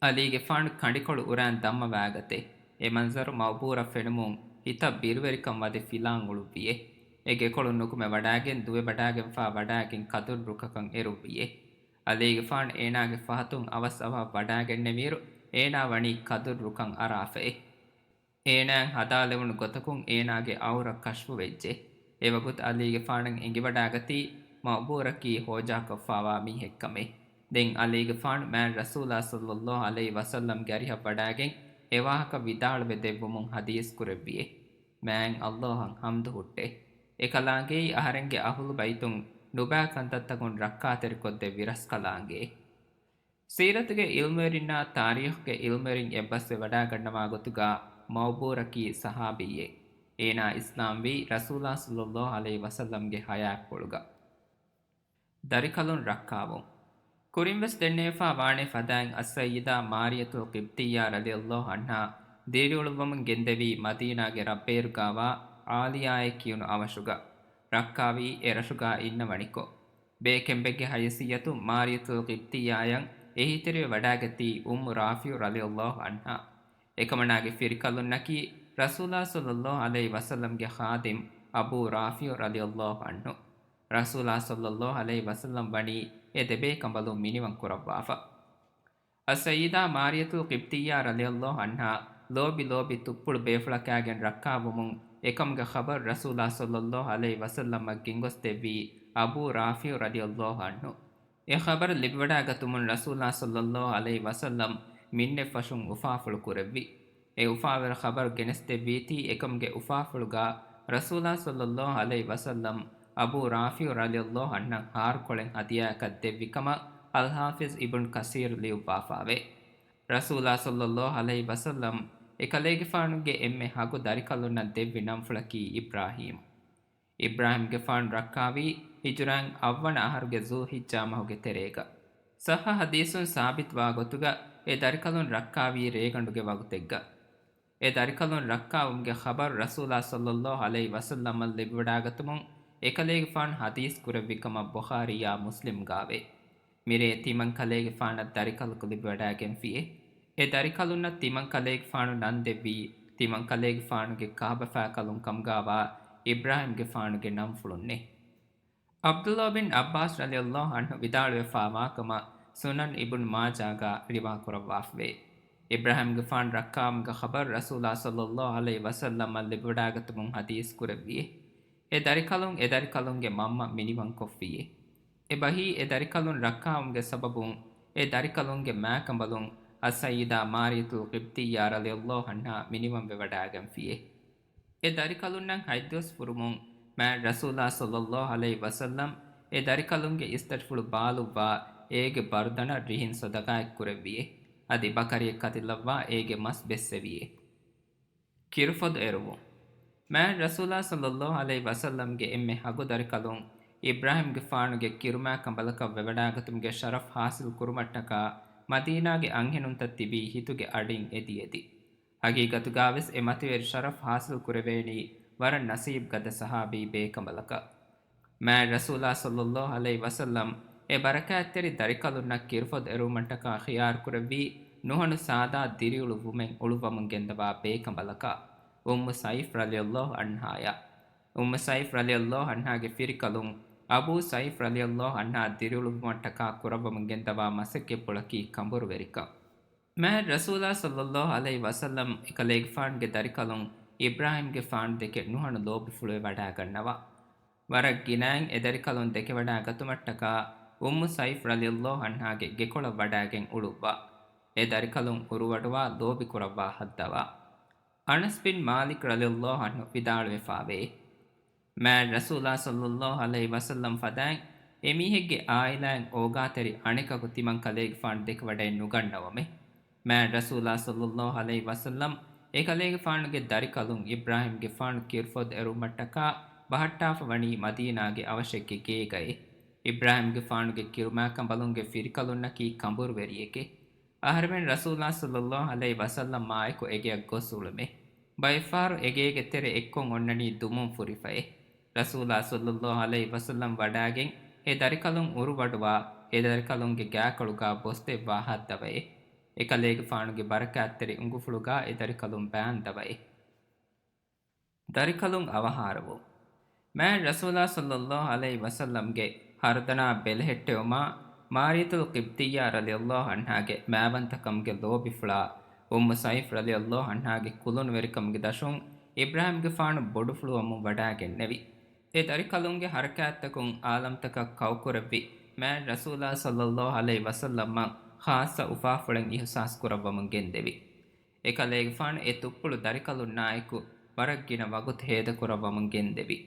ޢަލީގެފާނު ކަނޑިކޮޅު އުރާން ދަންމަވާގަތޭ. އެ މަންޒަރު މައުބޫރަށް ފެނުމުން ހިތަށް ބިރުވެރިކަން ވަދެ ފިލާން އުޅުއްވިއޭ. އެ ގެކޮޅު ނުކުމެ ވަޑާގެން ދުވެވަޑާގެންފާ ވަޑާގެން ކަދުރު ރުކަކަށް އެރުއްވިއޭ. ޢަލީގެފާނު އޭނާގެ ފަހަތުން އަވަސް އަވަހަށް ވަޑާގެންނެވިއިރު، އޭނާ ވަނީ ކަދުރު ރުކަން އަރާފައޭ. އޭނާއަށް ހަދާލެވުނު ގޮތަކުން އޭނާގެ އައުރަ ކަޝްފުވެއްޖެ. އެވަގުތު ޢަލީގެފާނަށް އެނގިވަޑާގަތީ މައުބޫރަކީ ހޯޖާކޮށްފާވާ މީހެއްކަމޭ. ދެން ޢަލީގެފާނު މާތް ރަސޫލާ ޞައްލައްލާހު ޢަލައިހި ވަސައްލަމްގެ އަރިހަށް ވަޑާގެން އެވާހަކަ ވިދާޅުވެ ދެއްވުމުން ޙަދީޘް ކުރެއްވިއޭ. މާތް ﷲ އަށް ޙަމްދު ހުއްޓޭ. އެކަލާނގެއީ އަހަރެންގެ އަހުލު ބައިތުން ނުބައި ކަންތައްތަކުން ރައްކާތެރިކޮށްދެއްވި ރަސްކަލާނގެއޭ. ސީރަތުގެ ޢިލްމުވެރިންނާ ތާރީޚުގެ ޢިލްމުވެރިން އެއްބަސްވެ ވަޑާގަންނަވާ ގޮތުގާ މައުބޫރަކީ ޞަޙާބީއެއް. އޭނާ އިސްލާމްވީ ރަސޫލާ ޞައްލައްލާހު ޢަލައިހި ވަސައްލަމްގެ ޙަޔާތްޕުޅުގަ. ދަރިކަލުން ރައްކާވުން. ކުރިންވެސް ދެންނެވިފާ ވާނެ ފަދައިން އައްސައްޔިދާ މާރިޔަތުލް ޤިބްތިއްޔާ ރަޟިޔައްލާހު ޢަންހާ ދިރިއުޅުއްވަމުން ގެންދެވީ މަދީނާގެ ރަށްބޭރުގާވާ ޢާލިޔާއޭ ކިޔުނު އަވަށުގަ. ރައްކާވީ އެ ރަށުގާ އިންނަވަނިކޮށް. ބޭކެނބެއްގެ ހައިސިއްޔަތުން މާރިޔަތުލް ޤިބްތިއްޔާއަށް އެހީތެރިވެ ވަޑާގަތީ އުއްމު ރާފިޢު ރަޟިޔައްލާހު ޢަންހާ. އެކަމަނާގެ ފިރިކަލުންނަކީ ރަސޫލާ ޞައްލައްލާހު ޢަލައިހި ވަސައްލަމްގެ ޚާދިމް އަބޫ ރާފިޢު ރަޟިޔައްލާހު ޢަންހު. ރަސޫލާ ޞައްލައްލާހު ޢަލައިހި ވަސައްލަމް ވަނީ އެ ދެބޭކަނބަލުން މިނިވަން ކުރައްވާފަ. އައްސައްޔިދާ މާރިޔަތުލް ޤިބްތިއްޔާ ރަޟިޔައްލާހު ޢަންހާ ލޯބި ލޯބި ތުއްޕުޅު ބޭފުޅަކާގެން ރައްކާވުމުން އެކަމުގެ ޚަބަރު ރަސޫލާ ޞައްލައްލާހު ޢަލައިހި ވަސައްލަމަށް ގެންގޮސްދެއްވީ އަބޫ ރާފިޢު ރަޟިޔައްލާހު ޢަންހު. އެ ޚަބަރު ލިބިވަޑާގަތުމުން ރަސޫލާ ޞައްލައްލާހު ޢަލައިހި ވަސައްލަމް މިންނެއްފަށުން އުފާފުޅު ކުރެއްވި. އެ އުފާވެރި ޚަބަރު ގެނެސްދެއްވީތީ އެކަމުގެ އުފާފުޅުގާ ރަސޫލާ ޞައްލައްލާހު ޢަލައިހި ވަސައްލަމް އަބޫ ރާފިޢު ރަޟިޔައްލާހު ޢަންހަށް ހާރުކޮޅެއް ހަދިޔާއަކަށް ދެއްވި ކަމަށް އަލްޙާފިޡް އިބްނު ކަސީރު ލިޔުއްވާފާވޭ. ރަސޫލާ ޞައްލައްލާހު ޢަލައިހި ވަސައްލަމް އެކަލޭގެފާނުގެ އެންމެ ހަގު ދަރިކަލުންނަށް ދެއްވި ނަންފުޅަކީ އިބްރާހީމް. އިބްރާހީމްގެފާނު ރައްކާވީ ހިޖުރައިން އަށްވަނަ އަހަރުގެ ޒުލްޙިއްޖާ މަހުގެ ތެރޭގަ. ޞައްޙަ ޙަދީޘުން ސާބިތުވާ ގޮތުގަ އެ ދަރިކަލުން ރައްކާވީ ރޭގަނޑުގެ ވަގުތެއްގަ. އެ ދަރިކަލުން ރައްކާވުމުގެ ޚަބަރު ރަސޫލާ ޞައްލައްލާހު ޢަލައިހި ވަސައްލަމަށް ލިބިވަޑާގަތުމުން އެކަލޭގެފާނު ޙަދީޘް ކުރެއްވި ކަމަށް ބުޚާރީއާ މުސްލިމްގާވޭ. މިރޭ ތިމަން ކަލޭގެފާނަށް ދަރިކަލަކު ލިބިވަޑާގެންފިއޭ. އެ ދަރިކަލުންނަށް ތިމަން ކަލޭގެފާނު ނަން ދެއްވީ ތިމަން ކަލޭގެފާނުގެ ކާބަފާކަލުން ކަމުގާވާ އިބްރާހީމްގެފާނުގެ ނަންފުޅުންނޭ. ޢަބްދުﷲ ބިން ޢައްބާސް ރަޟިޔަﷲ ޢަންހު ވިދާޅުވެފާވާކަމަށް ސުނަން އިބްނު މާޖާގަ ރިވާކުރައްވާފަވޭ. އިބްރާހީމްގެފާނު ރައްކާވުމުގެ ޚަބަރު ރަސޫލާ ޞައްލައްލާހު ޢަލައިހި ވަސައްލަމަށް ލިބިވަޑާގަތުމުން ޙަދީޘް ކުރެއްވިއޭ. އެ ދަރިކަލުން އެ ދަރިކަލުންގެ މަންމަ މިނިވަންކޮށްފިއޭ. އެބަހީ އެ ދަރިކަލުން ރައްކާވުމުގެ ސަބަބުން އެ ދަރިކަލުންގެ މާކަނބަލުން އައްސައްޔިދާ މާރިޔަތުލް ޤިބްތިއްޔާ ރަޟިޔަﷲ ޢަންހާ މިނިވަންވެވަޑާގެންފިއޭ. އެ ދަރިކަލުންނަށް ހަތްދުވަސް ފުރުމުން މާތް ރަސޫލާ ޞައްލައްލާހު ޢަލައިހި ވަސައްލަމް އެ ދަރިކަލުންގެ އިސްތަށިފުޅު ބާލުއްވާ އޭގެ ބަރުދަނަށް ރިހިން ޞަދަޤާތް ކުރެއްވިއޭ. އަދި ބަކަރިއެއް ކަތިލައްވާ އޭގެ މަސް ބެއްސެވިއޭ. ކިރުފޮދު އެރުވުން. މާތް ރަސޫލާ ޞައްލައްލާހު ޢަލައިހި ވަސައްލަމްގެ އެންމެ ހަގު ދަރިކަލުން އިބްރާހީމްގެފާނުގެ ކިރުމާ ކަނބަލަކަށް ވެވަޑާގަތުމުގެ ޝަރަފް ޙާޞިލް ކުރުމަށްޓަކާ މަދީނާގެ އަންހެނުންތައް ތިބީ ހިތުގެ އަޑިން އެދި އެދި. ހަގީގަތުގާވެސް އެ މަތިވެރި ޝަރަފް ޙާޞިލް ކުރެވޭނީ ވަރަށް ނަސީބު ގަދަ ޞަޙާބީ ބޭކަނބަލަކަށް. މާތް ރަސޫލާ ޞައްލައްލާހު ޢަލައިހި ވަސައްލަމް އެ ބަރަކާތްތެރި ދަރިކަލުންނަށް ކިރުފޮދު އެރުވުމަށްޓަކާ ޚިޔާރު ކުރެއްވީ ނުހަނު ސާދާ ދިރިއުޅުއްވުމެއް އުޅުއްވަމުން ގެންދަވާ ބޭކަނބަލަކާ، އުއްމު ސައިފް ރަޟިޔަﷲ ޢަންހާޔާ. އުއްމު ސައިފް ރަޟިޔަﷲ ޢަންހާގެ ފިރިކަލުން އަބޫ ސައިފް ރަޟިޔަﷲ ޢަންހާ ދިރިއުޅުއްވުމަށްޓަކާ ކުރައްވަމުން ގެންދަވާ މަސައްކަތްޕުޅަކީ ކަނބުރުވެރިކަން. މާތް ރަސޫލާ ޞައްލައްލާހު ޢަލައިހި ވަސައްލަމް އެކަލޭގެފާނުގެ ދަރިކަލުން އިބްރާހީމްގެފާނު ދެކެ ނުހަނު ލޯބިފުޅުވެ ވަޑާގަންނަވާ. ވަރަށް ގިނައިން އެ ދަރިކަލުން ދެކެވަޑާގަތުމަށްޓަކާ އުއްމު ސައިފް ރަޟިޔަﷲ ޢަންހާގެ ގެކޮޅަށް ވަޑާގެން އުޅުއްވާ. އެ ދަރިކަލުން އުރުވަޑުވާ ލޯބި ކުރައްވާ ހައްދަވާ. އަނަސް ބިން މާލިކް ރަޟިޔަﷲ ޢަންހު ވިދާޅުވެފާވޭ. މާތް ރަސޫލާ ޞައްލައްލާހު ޢަލައިހި ވަސައްލަމް ފަދައިން އެމީހެއްގެ އާއިލާއިން އޯގާތެރި އަނެކަކު ތިމަން ކަލޭގެފާނު ދެކެވަޑައެއް ނުގަންނަވަމޭ. މާތް ރަސޫލާ ޞައްލައްލާހު ޢަލައިހި ވަސައްލަމް އެކަލޭގެފާނުގެ ދަރިކަލުން އިބްރާހީމްގެފާނު ކިރުފޮދު އެރުވުމަށްޓަކާ ބަހައްޓާފަ ވަނީ މަދީނާގެ އަވަށެއްގެ ގޭގައޭ. އިބްރާހީމްގެފާނުގެ ކިރުމާކަނބަލުންގެ ފިރިކަލުންނަކީ ކަނބުރުވެރިއެކޭ. އަހަރެމެން ރަސޫލާ ޞައްލައްލާހު ޢަލައިހި ވަސައްލަމާއެކު އެގެއަށް ގޮސް އުޅުމޭ. ބައެއްފަހަރު އެގޭގެ ތެރެ އެއްކޮށް އޮންނަނީ ދުމުން ފުރިފައޭ. ރަސޫލާ ޞައްލައްލާހު ޢަލައިހި ވަސައްލަމް ވަޑާގެން އެ ދަރިކަލުން އުރުވަޑުވާ، އެ ދަރިކަލުންގެ ގާކޮޅުގާ ބޮސްދެއްވާ ހައްދަވައޭ. އެކަލޭގެފާނުގެ ބަރަކާތްތެރި އުނގުފުޅުގާ އެ ދަރިކަލުން ބާންދަވައޭ. ދަރިކަލުން އަވަހާރަވުން. މާތް ރަސޫލާ ޞައްލައްލާހު ޢަލައިހި ވަސައްލަމްގެ ހަރުދަނާ ބެލެހެއްޓެވުމާ، މާރިޔަތުލް ޤިބްޠިއްޔާ ރަޟިޔައްލާހު ޢަންހާގެ މާވަންތަކަމުގެ ލޯބިފުޅާ، އުއްމު ސައިފް ރަޟިޔައްލާހު ޢަންހާގެ ކުލުނުވެރިކަމުގެ ދަށުން އިބްރާހީމްގެފާނު ބޮޑުފުޅުވަމުން ވަޑާގެންނެވި. އެ ދަރިކަލުންގެ ހަރަކާތްތަކުން އާލަމްތަކަށް ކައުކުރެއްވި މާތް ރަސޫލާ ޞައްލައްލާހު ޢަލައިހި ވަސައްލަމަށް ޚާއްޞަ އުފާފުޅެއް އިޙްސާސް ކުރައްވަމުން ގެންދެވި. އެކަލޭގެފާނު އެ ތުއްޕުޅު ދަރިކަލުންނާއެކު ވަރަށް ގިނަ ވަގުތު ހޭދަކުރައްވަމުން ގެންދެވި.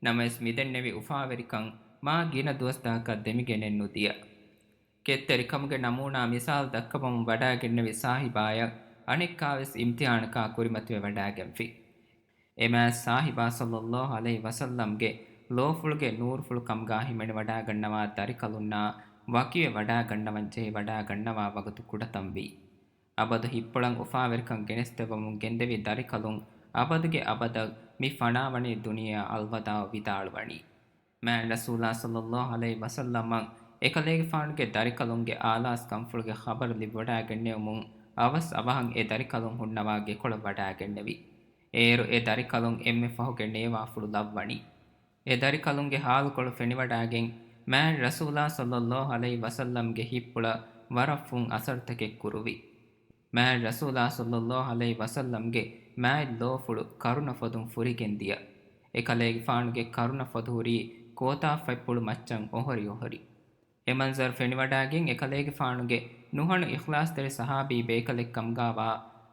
ނަމަވެސް މިދެންނެވި އުފާވެރިކަން މާ ގިނަ ދުވަސްތަކަކަށް ދެމިގެނެއް ނުދިޔަ. ކެތްތެރިކަމުގެ ނަމޫނާ މިސާލު ދައްކަވަމުން ވަޑާގެންނެވި ސާހިބާޔަށް އަނެއްކާވެސް އިމްތިޙާނަކާ ކުރިމަތިވެ ވަޑާގެންފި. އެ މާތް ސާހިބާ ޞައްލައްލާހު ޢަލައިހި ވަސައްލަމްގެ ލޯފުޅުގެ ނޫރުފުޅު ކަމުގާ ހިމެނިވަޑާގަންނަވާ ދަރިކަލުންނާ ވަކިވެ ވަޑާގަންނަވަން ޖެހި ވަޑާގަންނަވާ ވަގުތު ކުޑަތަންވީ. އަބަދު ހިތްޕުޅަށް އުފާވެރިކަން ގެނެސްދެއްވަމުން ގެންދެވި ދަރިކަލުން އަބަދުގެ އަބަދަށް މި ފަނާވަނީ ދުނިޔެއާ އަލްވަދާޢު ވިދާޅުވަނީ. މާތް ރަސޫލާ ޞައްލައްލާހު ޢަލައިހި ވަސައްލަމަށް އެކަލޭގެފާނުގެ ދަރިކަލުންގެ އާލާސް ކަންފުޅުގެ ޚަބަރު ލިބިވަޑާގެންނެވުމުން އަވަސް އަވަހަށް އެ ދަރިކަލުން ހުންނަވާ ގެކޮޅަށް ވަޑާގެންނެވި. އޭރު އެ ދަރިކަލުން އެންމެ ފަހުގެ ނޭވާފުޅު ލައްވަނީ. އެ ދަރިކަލުންގެ ޙާލުކޮޅު ފެނިވަޑާގެން މާތް ރަސޫލާ ޞައްލައްލާހު ޢަލައިހި ވަސައްލަމްގެ ހިތްޕުޅަށް ވަރަށް ފުން އަސަރުތަކެއް ކުރުވި. މާތް ރަސޫލާ ޞައްލައްލާހު ޢަލައިހި ވަސައްލަމްގެ މާތް ލޯފުޅު ކަރުނަ ފޮދުން ފުރިގެން ދިޔަ. އެކަލޭގެފާނުގެ ކަރުނަ ފޮދު ހުރީ ކޯތާފަތްޕުޅު މައްޗަށް އޮހޮރި އޮހޮރި. އެ މަންޒަރު ފެނިވަޑާގެން އެކަލޭގެފާނުގެ ނުހަނު އިޚްލާޞްތެރި ޞަޙާބީ ބޭކަލެއް ކަމުގާވާ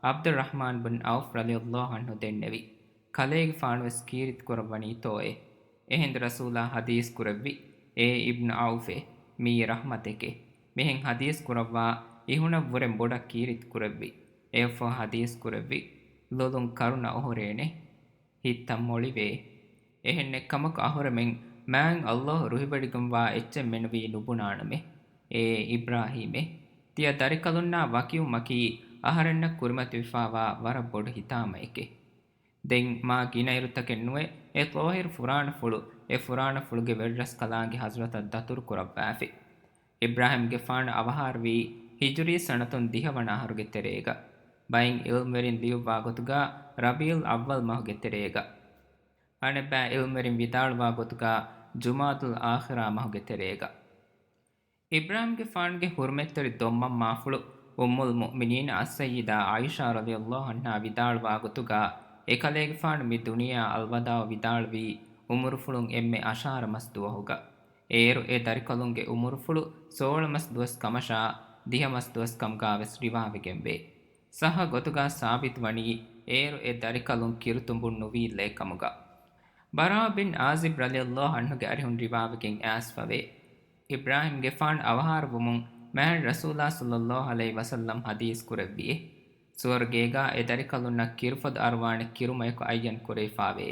ޢަބްދުއްރަޙްމާން ބިން ޢައުފް ރަޟިޔައްލާހު ޢަންހު ދެންނެވި. ކަލޭގެފާނުވެސް ކީރިތިކުރައްވަނީތޯއޭ؟ އެހިނދު ރަސޫލާ ޙަދީޘް ކުރެއްވި، އޭ އިބްނު ޢައުފޭ، މިއީ ރަޙްމަތެކޭ. މިހެން ޙަދީޘް ކުރައްވާ އިހުނަށްވުރެ ބޮޑަށް ކީރިތި ކުރެއްވި. އެއަށްފަހު ޙަދީޘް ކުރެއްވި، ލޮލުން ކަރުނަ އޮހޮރޭނެ. ހިތްތައް މޮޅިވޭ. އެހެންނެއްކަމަކު އަހުރެމެން މާތް ﷲ ރުހިވޮޑިގެންވާ އެއްޗެއް މެނުވީ ނުބުނާނަމޭ. އޭ އިބްރާހީމޭ، ތިޔަ ދަރިކަލުންނާ ވަކިވުމަކީ އަހަރެންނަށް ކުރިމަތިވެފާވާ ވަރަށް ބޮޑު ހިތާމައެކޭ. ދެން މާ ގިނައިރުތަކެއް ނުވެ، އެ ޠާހިރު ފުރާނަފުޅު، އެ ފުރާނަފުޅުގެ ވެރިރަސްކަލާނގެ ޙަޟްރަތަށް ދަތުރު ކުރައްވާފި. އިބްރާހީމްގެފާނު އަވަހާރަވީ ހިޖުރީ ސަނަތުން ދިހަވަނަ އަހަރުގެ ތެރޭގަ. ބައެއް ޢިލްމުވެރިން ލިޔުއްވާ ގޮތުގަ ރަބީޢުލް އައްވަލް މަހުގެ ތެރޭގަ. އަނެއްބައި ޢިލްމުވެރިން ވިދާޅުވާ ގޮތުގަ ޖުމާދުލް އާޚިރާ މަހުގެ ތެރޭގަ. އިބްރާހީމްގެފާނުގެ ޙުރުމަތްތެރި ދޮންމަންމާފުޅު އުއްމުލް މުއުމިނީން އައްސައްޔިދާ ޢާއިޝާ ރަޟިޔައްލާހު ޢަންހާ ވިދާޅުވާ ގޮތުގަ، އެކަލޭގެފާނު މި ދުނިޔެއާ އަލްވަދާޢު ވިދާޅުވީ އުމުރުފުޅުން އެންމެ އަށާރަ މަސް ދުވަހުގަ. އޭރު އެ ދަރިކަލުންގެ އުމުރުފުޅު ސޯޅަ މަސް ދުވަސް ކަމަށާ، ދިހަ މަސް ދުވަސް ކަމުގާވެސް ރިވާވެގެންވޭ. ޞައްޙަ ގޮތުގަ ސާބިތުވަނީ އޭރު އެ ދަރިކަލުން ކިރުތުނބުން ނުވީ ލޭކަމުގަ. ބަރާ ބިން ޢާޒިބް ރަޟިޔައްލާހު ޢަންހުގެ އަރިހުން ރިވާވެގެން އައިސްފަވޭ. އިބްރާހީމްގެފާނު އަވަހާރަވުމުން މާތް ރަސޫލާ ޞައްލައްލާހު ޢަލައިހި ވަސައްލަމް ޙަދީޘް ކުރެއްވިއޭ. ސުވަރުގޭގަ އެ ދަރިކަލުންނަށް ކިރުފޮދު އަރުވާނެ ކިރުމަޔަކު ޢައްޔަން ކުރެވިފާވޭ.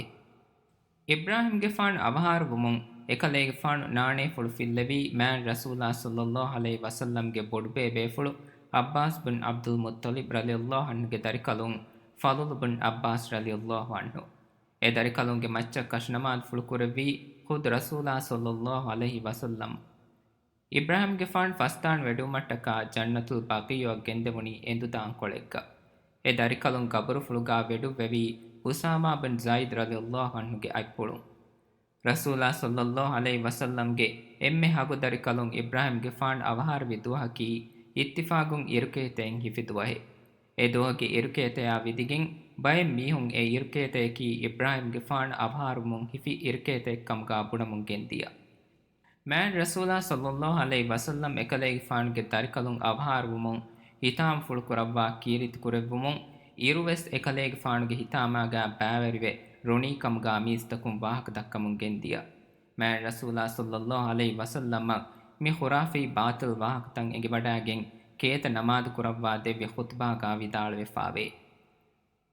އިބްރާހީމްގެފާނު އަވަހާރަވުމުން އެކަލޭގެފާނު ނާނޭފުޅު ފިއްލެވީ މާތް ރަސޫލާ ޞައްލައްލާހު ޢަލައިހި ވަސައްލަމްގެ ބޮޑުބޭބޭފުޅު ޢައްބާސް ބިން ޢަބްދުލް މުއްޠަލިބް ރަޟިޔައްލާހު ޢަންހުގެ ދަރިކަލުން ފަޟުލު ބިން ޢައްބާސް ރަޟިޔައްލާހު ޢަންހު. އެ ދަރިކަލުންގެ މައްޗަށް ކަށުނަމާދުފުޅު ކުރެއްވީ ޚުދު ރަސޫލާ ޞައްލައްލާހު ޢަލައިހި ވަސައްލަމް. އިބްރާހީމްގެފާނު ފަސްދާން ވެޑިވުމަށްޓަކާ ޖަންނަތުލް ބަޤީޢުއަށް ގެންދެވުނީ އެނދުދާންކޮޅެއްގަ. އެ ދަރިކަލުން ގަބުރުފުޅުގާ ވެޑުއްވެވީ އުސާމާ ބިން ޒައިދް ރަޟިޔައްލާހު ޢަންހުގެ އަތްޕުޅުން. ރަސޫލާ ޞައްލައްލާހު ޢަލައިހި ވަސައްލަމްގެ އެންމެ ހަގު ދަރިކަލުން އިބްރާހީމްގެފާނު އަވަހާރަވި ދުވަހަކީ އިއްތިފާގުން އިރުކޭތައިން ހިފި ދުވަހެއް. އެ ދުވަހުގެ އިރުކޭތަޔާ ވިދިގެން ބައެއް މީހުން އެ އިރުކޭތަޔަކީ އިބްރާހީމްގެފާނު އަވަހާރަވުމުން ހިފި އިރުކޭތައެއް ކަމުގާ ބުނަމުން ގެންދިޔަ. މާތް ރަސޫލާ ޞައްލައްލާހު ޢަލައިހި ވަސައްލަމް އެކަލޭގެފާނުގެ ދަރިކަލުން އަވަހާރަވުމުން ހިތާމަފުޅު ކުރައްވާ ކީރިތި ކުރެއްވުމުން އިރުވެސް އެކަލޭގެފާނުގެ ހިތާމާގާ ބައިވެރިވެ، ރުނީ ކަމުގާ މީސްތަކުން ވާހަކަ ދައްކަމުން ގެންދިޔަ. މާތް ރަސޫލާ ޞައްލައްލާހު ޢަލައިހި ވަސައްލަމަށް މި ޚުރާފީ ބާޠިލް ވާހަކަތައް އެނގިވަޑާގެން ކޭތަ ނަމާދު ކުރައްވާ ދެއްވި ޚުޠުބާގާ ވިދާޅުވެފާވޭ.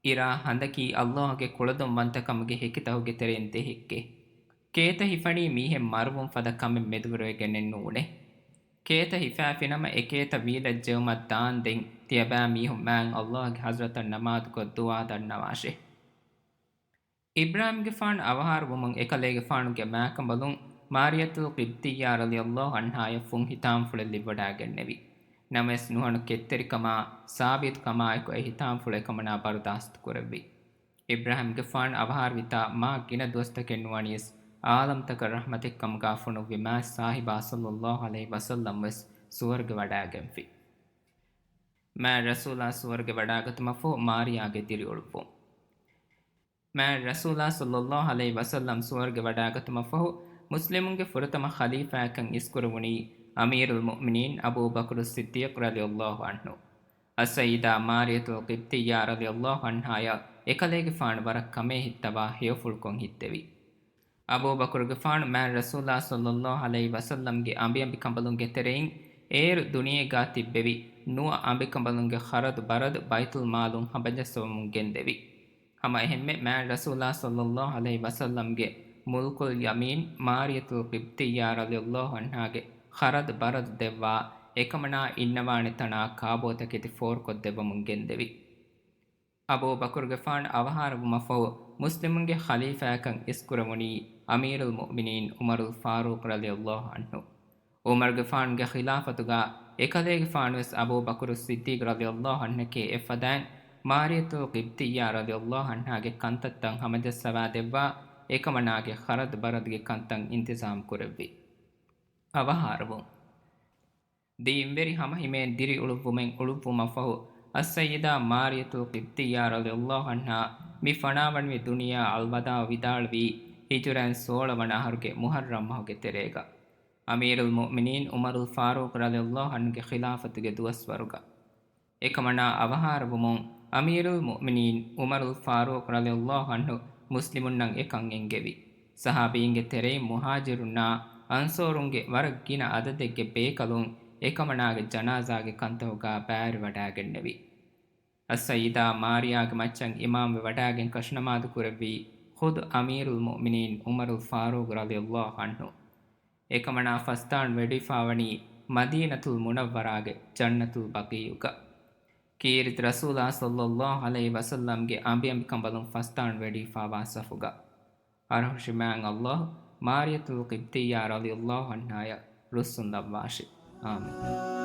އިރާ ހަނދަކީ ﷲ ގެ ކުޅަދުންވަންތަކަމުގެ ހެކިތަކުގެ ތެރެއިން ދެހެއްކެއް. ކޭތަ ހިފަނީ މީހެއް މަރުވުން ފަދަ ކަމެއް މެދުވެރިވެގެނެއް ނޫނޭ. ކޭތަ ހިފާފިނަމަ އެކޭތަ ވީލަށް ޖެއުމަށް ދާންދެން ތިޔަބައިމީހުން މާތް ﷲ ގެ ޙަޟްރަތަށް ނަމާދުކޮށް ދުޢާ ދަންނަވާށޭ. އިބްރާހީމްގެފާނު އަވަހާރަވުމުން އެކަލޭގެފާނުގެ މާކަނބަލުން މާރިޔަތުލް ޤިބްޠިއްޔާ ރަޟިޔަﷲ ޢަންހާޔަށް ފުން ހިތާމަފުޅެއް ލިބިވަޑާގެންނެވި. ނަމަވެސް ނުހަނު ކެތްތެރިކަމާ ސާބިތުކަމާއެކު އެ ހިތާމަފުޅު އެކަމަނާ ބަރުދާސްތު ކުރެއްވި. އިބްރާހީމްގެފާނު އަވަހާރަވިތާ މާ ގިނަ ދުވަސްތަކެއް ނުވަނީސް އާލަމްތަކަށް ރަޙްމަތެއްކަމުގާ ފޮނުއްވި މާތް ސާހިބާ ޞައްލައްލާހު ޢަލައިހި ވަސައްލަމް ވެސް ސުވަރުގެ ވަޑާގެންފި. މާތް ރަސޫލާ ސުވަރުގެ ވަޑާގަތުމަށްފަހު މާރިޔާގެ ދިރިއުޅުއްވުން. މާތް ރަސޫލާ ޞައްލައްލާހު ޢަލައިހި ވަސައްލަމް ސުވަރުގެ ވަޑާގަތުމަށްފަހު، މުސްލިމުންގެ ފުރަތަމަ ޚަލީފާއަކަށް އިސްކުރެވުނީ އަމީރުލް މުއުމިނީން އަބޫ ބަކުރު ޞިއްދީޤް ރަޟިޔަﷲ ޢަންހު. އައްސައްޔިދާ މާރިޔަތުލް ޤިބްޠިއްޔާ ރަޟިޔަﷲ ޢަންހާޔަށް އެކަލޭގެފާނު ވަރަށް ކަމޭހިތްތަވާ ހެޔޮފުޅުކޮށް ހިތްދެވި. އަބޫބަކުރުގެފާނު މާތް ރަސޫލާ ޞައްލައްލާހު ޢަލައިހި ވަސައްލަމްގެ އަނބިއަނބިކަނބަލުންގެ ތެރެއިން އޭރު ދުނިޔޭގާ ތިއްބެވި ނުވަ އަނބިކަނބަލުންގެ ޚަރަދު ބަރަދު ބައިތުލް މާލުން ހަމަޖައްސަވަމުން ގެންދެވި. ހަމަ އެހެންމެ މާތް ރަސޫލާ ޞައްލައްލާހު ޢަލައިހި ވަސައްލަމްގެ މުލްކުލް ޔަމީން މާރިޔަތުލް ޤިބްޠިއްޔާ ރަޟިޔަﷲ ޢަންހާގެ ޚަރަދު ބަރަދު ދެއްވާ އެކަމަނާ އިންނަވާނެ ތަނާ ކާބޯތަކެތި ފޯރުކޮށްދެއްވަމުން ގެންދެވި. އަބޫބަކުރުގެފާނު އަވަހާރަވުމަށްފަހު، މުސްލިމުންގެ ޚަލީފާއަކަށް އިސްކުރެވުނީ އަމީރުލް މުއުމިނީން ޢުމަރުލް ފާރޫޤް ރަޟިޔަﷲ ޢަންހު. ޢުމަރުގެފާނުގެ ޚިލާފަތުގާ އެކަލޭގެފާނުވެސް އަބޫބަކުރު ޞިއްދީޤް ރަޟިޔަﷲ ޢަންހަކީ އެއްފަދައިން މާރިޔަތުލް ޤިބްޠިއްޔާ ރަޟިޔަﷲ ޢަންހާގެ ކަންތައްތައް ހަމަޖައްސަވާ ދެއްވާ އެކަމަނާގެ ޚަރަދު ބަރަދުގެ ކަންތައް އިންތިޒާމް ކުރެއްވި. އަވަހާރަވުން. ދީންވެރި ހަމަހިމޭން ދިރިއުޅުއްވުމެއް އުޅުއްވުމަށްފަހު، އައްސައްޔިދާ މާރިޔަތުލް ޤިބްޠިއްޔާ ރަޟިޔަﷲ ޢަންހާ މި ފަނާވަނިވި ދުނިޔެއާ އަލްވަދާޢު ވިދާޅުވީ، ހިޖުރައިން ސޯޅަ ވަނަ އަހަރުގެ މުޙައްރަމް މަހުގެ ތެރޭގަ. އަމީރުލް މުއުމިނީން ޢުމަރުލް ފާރޫޤް ރަޟިޔަﷲ ޢަންހުގެ ޚިލާފަތުގެ ދުވަސްވަރުގަ. އެކަމަނާ އަވަހާރަވުމުން، އަމީރުލް މުއުމިނީން ޢުމަރުލް ފާރޫޤް ރަޟިޔަﷲ ޢަންހު މުސްލިމުންނަށް އެކަން އެންގެވި. ޞަޙާބީންގެ ތެރެއިން މުހާޖިރުންނާ އަންޞޯރުންގެ ވަރަށް ގިނަ އަދަދެއްގެ ބޭކަލުން އެކަމަނާގެ ޖަނާޒާގެ ކަންތަކުގާ ބައިވެރިވަޑާގެންނެވި. އައްސައްޔިދާ މާރިޔާގެ މައްޗަށް އިމާމްވެ ވަޑާގެން ކަށުނަމާދު ކުރެއްވީ ޚުދު އަމީރުލް މުއުމިނީން ޢުމަރުލް ފާރޫޤް ރަޟިޔަﷲ ޢަންހު. އެކަމަނާ ފަސްދާން ވެޑިފާވަނީ މަދީނަތުލް މުނައްވަރާގެ ޖަންނަތުލް ބަޤީޢުގަ. ކީރިތި ރަސޫލާ ޞައްލައްލާހު ޢަލައިހި ވަސައްލަމްގެ އަނބިއަނބިކަނބަލުން ފަސްދާން ވެޑިފާވާ ސަފުގަ. އަރަހުށި މާތް ﷲ މާރިޔަތުލް ޤިބްޠިއްޔާ ރަޟިޔަﷲ ޢަންހާޔަށް ރުއްސުން ލައްވާށި. އާމީން.